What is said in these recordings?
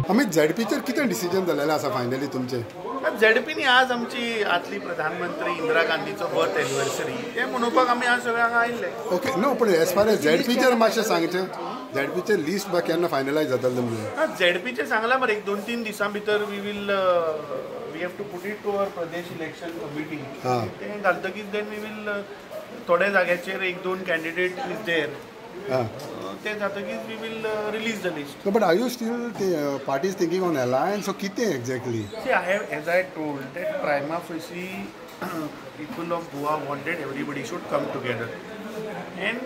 अमित, झेडपीचेर कितें डिसिजन जालेलें आसा फायनली तुमचें? झेडपीनी आज आमची आदली प्रधानमंत्री इंदिरा गांधीचो बर्थ एनिवर्सरी तें मनोवपाक आमी आज सगळे हांगा आयिल्ले. ओके, नो पण एज फार एज झेडपीचेर मातशें सांगचें, झेडपीचेर लिस्ट बा केन्ना फायनलायज जातलें तुमचें? ना, झेडपीचें सांगलां मरे, एक 2-3 दिसां भितर we will we have to put it to our Pradesh election committee. तें घालतकीच then we will थोड्या जाग्याचेर 1-2 कॅन्डिडेट is there, ते जातकीच we will release the list. But are you still party is thinking on alliance or कितें exactly? See, I have, as I told, that prima facie people of Goa wanted everybody should come together, and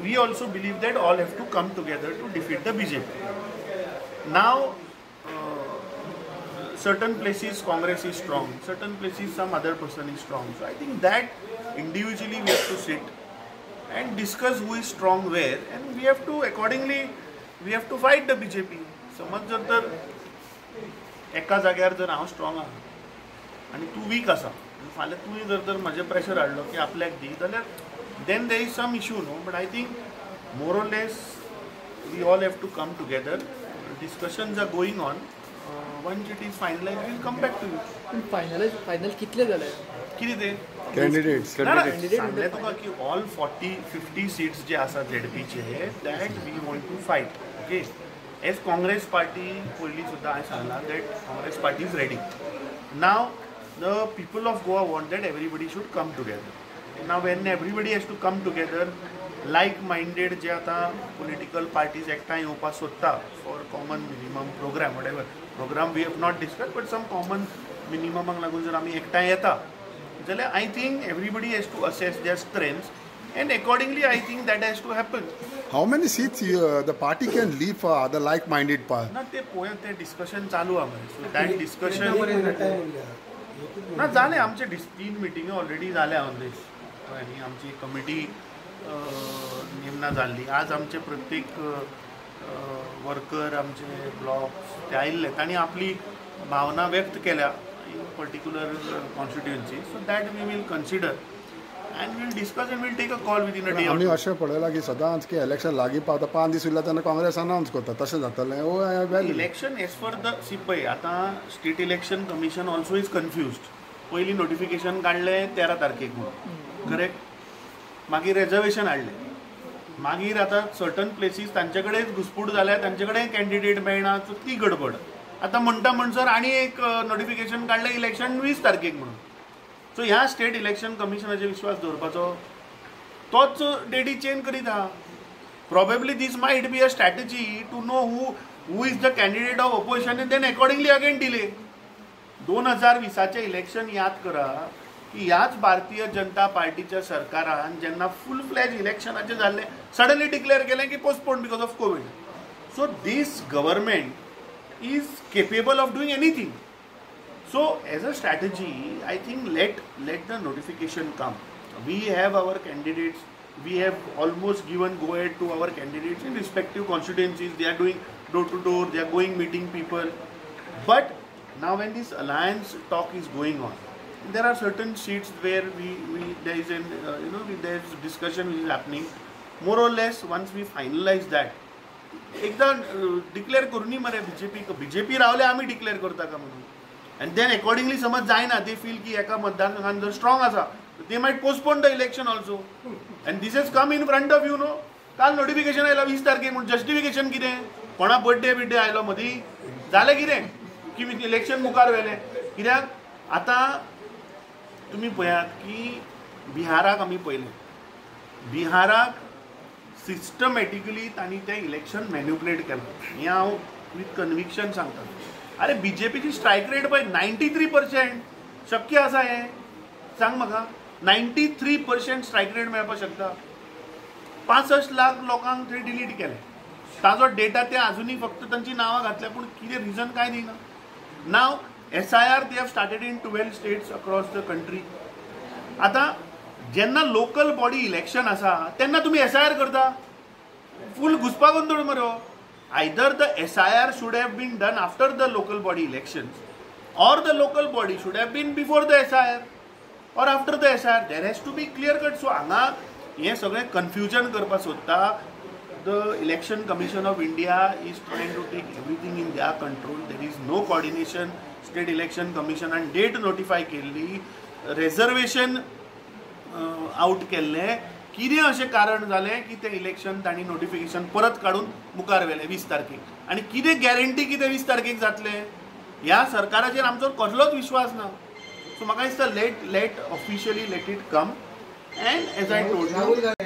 we also believe that all have to come together to defeat the BJP. Now, certain places Congress is strong, certain places some other person is strong. So I think that individually we have to sit and discuss who is strong where, and we have to accordingly we have to fight the BJP. समज जर तर एका जाग्यार जर हांव strong आहा आनी तूं वीक आसा, फाल्यां तुवें जर तर म्हजें प्रेशर हाडलो की आपल्याक दी जाल्यार then there is some issue, no? But I think more or less we all have to come together. Discussions are going on. Once it is finalized, we will come back to you. Finalize, final कितले जाले? कितें ते? Candidates. सांगलें तुका की all 40-50 seats जे आसा झेडपीचे that we want to fight. Okay, as Congress party पयलीं सुद्दां हांवें सांगलां that Congress party is ready. Now the people of Goa want that everybody should come together. Now when everybody has to come together, like minded जे आतां political parties एकठांय येवपाक सोदता for common minimum programme, whatever programme we have not discuss, but some common मिनिममाक लागून जर आमी एकठांय येता जाल्यार I think everybody has to assess their strengths and accordingly I think that has to happen. How many seats the party can leave for other like minded part? ना ते पळोवया, ते डिस्कशन चालू आहा मरे. सो that discussion ना जालें, आमचे 3 मिटिंग्यो ऑलरेडी जाल्या ऑन दीस, आनी आमची कमिटी नेमना जाल्ली. आज आमचे प्रत्येक वर्कर, आमचे ब्लॉक्स ते आयिल्ले, तांणी आपली भावना व्यक्त केल्या in particular constituency. So that we will consider and will discuss and will take a call within a day. आमी अशें पळयलां की सदांच की इलेक्शन लागीं पावता, 5 दीस उरला तेन्ना काँग्रेस अनावन्स करता, तशें जातलें? Election as for the see पळय आतां state election commission also is confused. पयलीं नोटिफिकेशन काडलें 13 तारखेक म्हणून, करेक्ट? मागीर रेजर्वेशन हाडलें, मागीर आतां सर्टन प्लेसीस तांचे कडेन घुसपूट जाल्या, तांचे कडेन कॅन्डिडेट मेळना, सो ती गडबड. आतां म्हणटा म्हणसर आनी एक नोटिफिकेशन काडलें इलेक्शन 20 तारखेक म्हणून. सो ह्या स्टेट इलेक्शन कमिशनाचेर विश्वास दवरपाचो, तोच डेटी चेंज करीत आहा. Probably this might be a strategy to know who is the candidate of opposition and then accordingly again delay. 2020 election याद करा की ह्याच भारतीय जनता पार्टीच्या सरकारान जेन्ना फूल फ्लॅज इलेक्शनाचें जाल्लें, सडनली डिक्लेअर केलें की postpone because of COVID. So this government is capable of doing anything. So as a strategy I think let the notification come. We have our candidates, we have almost given go ahead to our candidates in respective constituencies. They are doing door to door, they are going meeting people. But now when this alliance talk is going on, there are certain seats where we there is an there is discussion which is happening. More or less once we finalize that, एकदा declare करूनी मरे BJP रावले आमी declare करता का म्हणून, and then accordingly समज जायना, they feel की एका मतदारसंघान जर स्ट्रॉंग आसा they might postpone the election also. And this has come in front of you no. काल नोटिफिकेशन आयला 20 तारखेक म्हणून, जस्टिफिकेशन कितें? कोणा बर्थडे बिड्डे आयलो मदीं, जालें कितें की इलेक्शन मुखार व्हेलें? कित्याक आतां तुमी पळयात की बिहाराक आमी पळयलें, बिहाराक सिस्टमॅटिकली तांणी तें इलेक्शन मॅन्युपुलेट केलां. हें हांव विथ कन्विक्शन सांगता. अरे बीजेपीची स्ट्रायक रेट पळय 93%, शक्य आसा हें? सांग म्हाका. 93% स्ट्रायक रेट मेळपाक शकता? 65 लाख लोकांक थंय डिलीट केलें, ताजो डेटा ते आजुनूय फक्त तांची नांवां घातल्या, पूण कितें रिजन कांय दिना. Now SIR they have started in 12 states across the country. आतां जेन्ना लोकल बॉडी इलेक्शन आसा तेन्ना तुमी SIR करता, फूल घुसपा गोंदळ मरे. Either the SIR should have been done after the local body elections or the local body should have been before the SIR or after the SIR. There has to be clear cut. So हांगा हें सगळें confusion करपाक सोदता. The Election Commission of India is trying to take everything in their control. There is no coordination. State Election Commission and date notify केल्ली, reservation out केल्लें. कितें अशें कारण जालें की तें इलेक्शन तांणी नोटिफिकेशन परत काडून मुखार व्हेलें 20 तारखेक आनी कितें गॅरंटी की तें 20 तारखेक जातलें? ह्या सरकाराचेर आमचो कसलोच विश्वास ना. सो म्हाका दिसता let let officially let it come. And as I told you,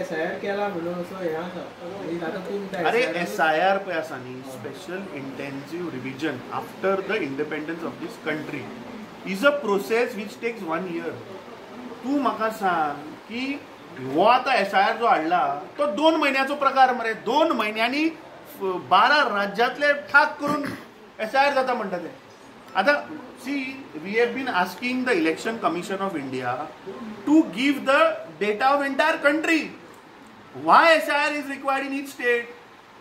SIR केला म्हणून असो हें आसा. अरे SIR पळय आसा न्ही, special intensive revision after the independence of this country is a process which takes 1 year. तूं म्हाका सांग की हो आतां SIR जो हाडला तो 2 म्हयन्याचो प्रकार मरे. 2 म्हयन्यांनी 12 राज्यांतले ठाक करून SIR जाता म्हणटा ते. आतां see, we have been asking the Election Commission of India to give the data of entire country. Why SIR is required in each state?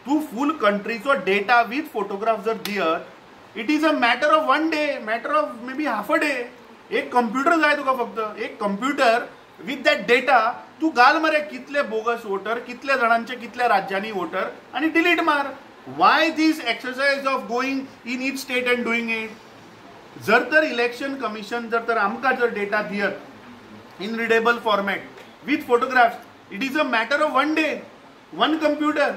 तूं फूल कंट्रीचो डेटा विथ फोटोग्राफ जर दियत, it is a matter of 1 day, matter of maybe half a day. एक computer जाय तुका, फक्त एक computer with that data. तूं घाल मरे कितले बोगस वोटर, कितले जाणांचे कितल्या राज्यांनी वोटर, आनी डिलीट मार. Why this exercise of going in each state and doing it? जर तर इलेक्शन कमिशन जर तर आमकां जर data दियत in readable format with photographs, it is a matter of 1 day, 1 computer.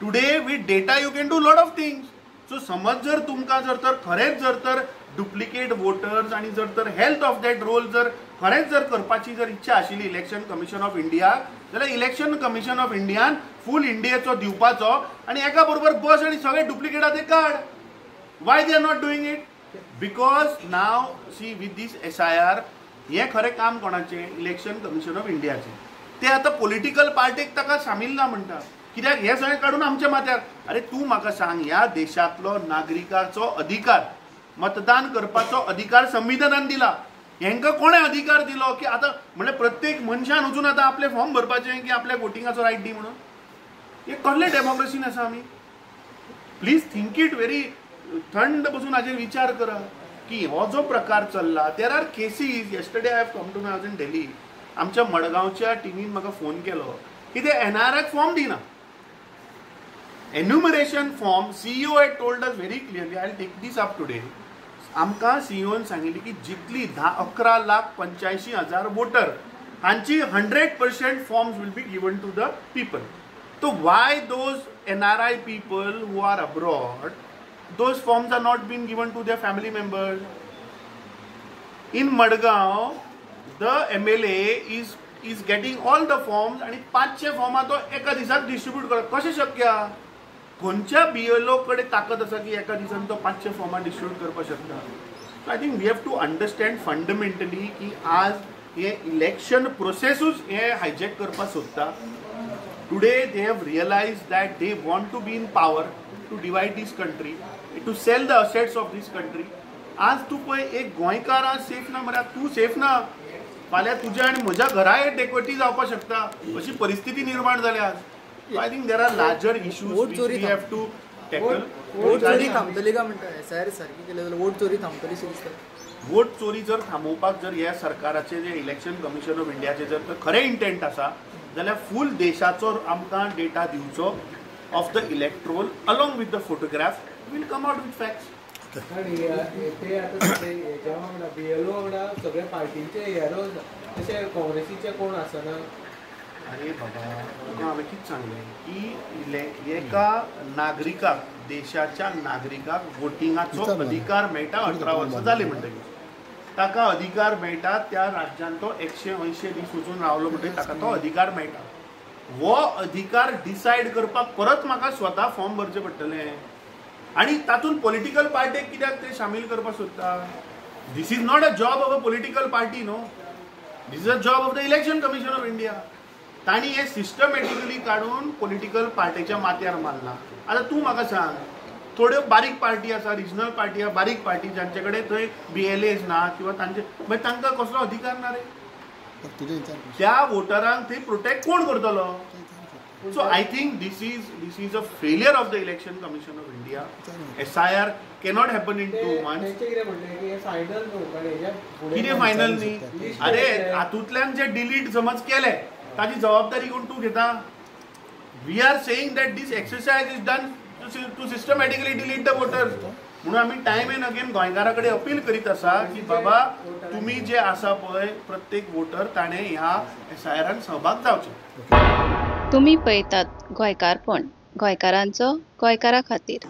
Today with data you can do lot of things. So समज जर तुमकां जर तर खरेंच जर तर डुप्लिकेट वोटर्स आनी जर तर हेल्थ ऑफ that role जर खरेंच जर करपाची जर इच्छा आशिल्ली इलेक्शन कमिशन ऑफ इंडिया, जाल्यार इलेक्शन कमिशन ऑफ इंडियान फूल इंडियेचो दिवपाचो आनी एका बरोबर बस आनी सगळे डुप्लिकेट ते काड. Why they are not doing it? Because now see with this SIR हें खरें काम कोणाचें? इलेक्शन कमिशन ऑफ इंडियाचें. ते आतां पॉलिटिकल पार्टीक ताका सामील ना म्हणटा, कित्याक हें सगळें काडून आमच्या माथ्यार. अरे तूं म्हाका सांग, ह्या देशांतलो नागरिकाचो अधिकार, मतदान करपाचो अधिकार संविधानान दिला. हेंकां कोणें अधिकार दिलो की आतां म्हणल्यार प्रत्येक मनशान वचून आतां आपलें फॉर्म भरपाचें की आपल्या वोटिंगाचो रायट दी म्हणून? हे कसले डेमोक्रेसीन आसा आमी? प्लीज थिंक it very थंड बसून हाजेर विचार करा की हो जो प्रकार चल्ला. There are cases. Yesterday I have come to know, I was in Delhi, आमच्या मडगांवच्या टिमीन म्हाका फोन केलो की ते एनआरआयक फॉर्म दिना. Enumeration form, CEO had told us very clearly, I will take this up today. आमकां सीईओन सांगिल्ली की जितली 11,85,000 वोटर हांची 100% forms will be given to the people. So why those NRI people who are abroad, those forms are not been given to their family members? In Madgaon, the MLA is getting all the forms आणि 500 फॉर्मा तो एका दिसाक distribute करत. कशें शक्य? खंयच्या BLO कडेन ताकद आसा की एका दिसान तो 500 फॉर्मा डिस्ट्रीब्यूट करपाक शकता? So I think we have to understand fundamentally की आज हे इलेक्शन प्रोसेसूच हे हायजॅक करपाक सोदता. Today they have realized that they want to be in power, to divide this country, to sell the assets of this country. आज तूं पळय एक गोंयकार आज सेफ ना मरे, तूं सेफ ना, फाल्यां तुज्या आनी म्हज्या घराय डेक्वेटी जावपाक शकता अशी परिस्थिती निर्माण जाल्या आज. I think there are larger issues which we have to tackle. Vote चोरी थांबतली काय म्हणटा? SIR सारकी केली जाल्यार वोट चोरी थांबतली शी दिसता. वोट चोरी जर थांबोवपाक जर ह्या सरकाराचे जे इलेक्शन कमिशन ऑफ इंडियाचे जर खरें इंटेंट आसा जाल्यार फूल देशाचो आमकां डेटा दिवचो of the electoral along with the photograph, will come out with facts. ते आतां हेच्या वांगडा बीएलओ वांगडा सगळ्या पार्टींचे हेरो, तशे काँग्रेसीचे कोण आसना. अरे बाबा, तुका हांवें कितें सांगलें की एका नागरिकाक, देशाच्या नागरिकाक वोटिंगाचो अधिकार मेळटा 18 वर्सां जालीं म्हणटकीर ताका अधिकार मेळटा. त्या राज्यांत तो 180 दीस वचून रावलो म्हणटकीर ताका तो अधिकार मेळटा. हो अधिकार डिसायड करपाक परत म्हाका स्वता फॉर्म भरचें पडटलें आनी तातूंत पॉलिटिकल पार्टीक कित्याक ते सामील करपाक सोदता? This is not a job of a political party, no. This is a job of the Election Commission of India. तांणी हें सिस्टमॅटिकली काडून पॉलिटिकल पार्टीच्या माथ्यार मारलां. आतां तूं म्हाका सांग, थोड्यो बारीक पार्टी आसा, रिजनल पार्टी आसा, बारीक पार्टी जांचे कडेन थंय BLAs ना किंवा तांचे, मागीर तांकां कसलो अधिकार ना रे? त्या वोटरांक थंय प्रोटेक्ट कोण करतलो? So I think this is a failure of the Election Commission of India. SIR cannot happen in 2 months. कितें फायनल न्ही? अरे हातूंतल्यान जे डिलीट समज केले ताची जबाबदारी कोण तूं घेता? We are saying that this exercise is done to systematically delete the voters. म्हणून आमी टायम एंड अगेन गोंयकारा कडेन अपील करीत आसा की बाबा तुमी जे आसा पळय प्रत्येक वोटर ताणें ह्या एसआयआरान सहभाग जावचो. तुमी पळयतात गोंयकारपण, गोंयकारांचो गोंयकारा खातीर.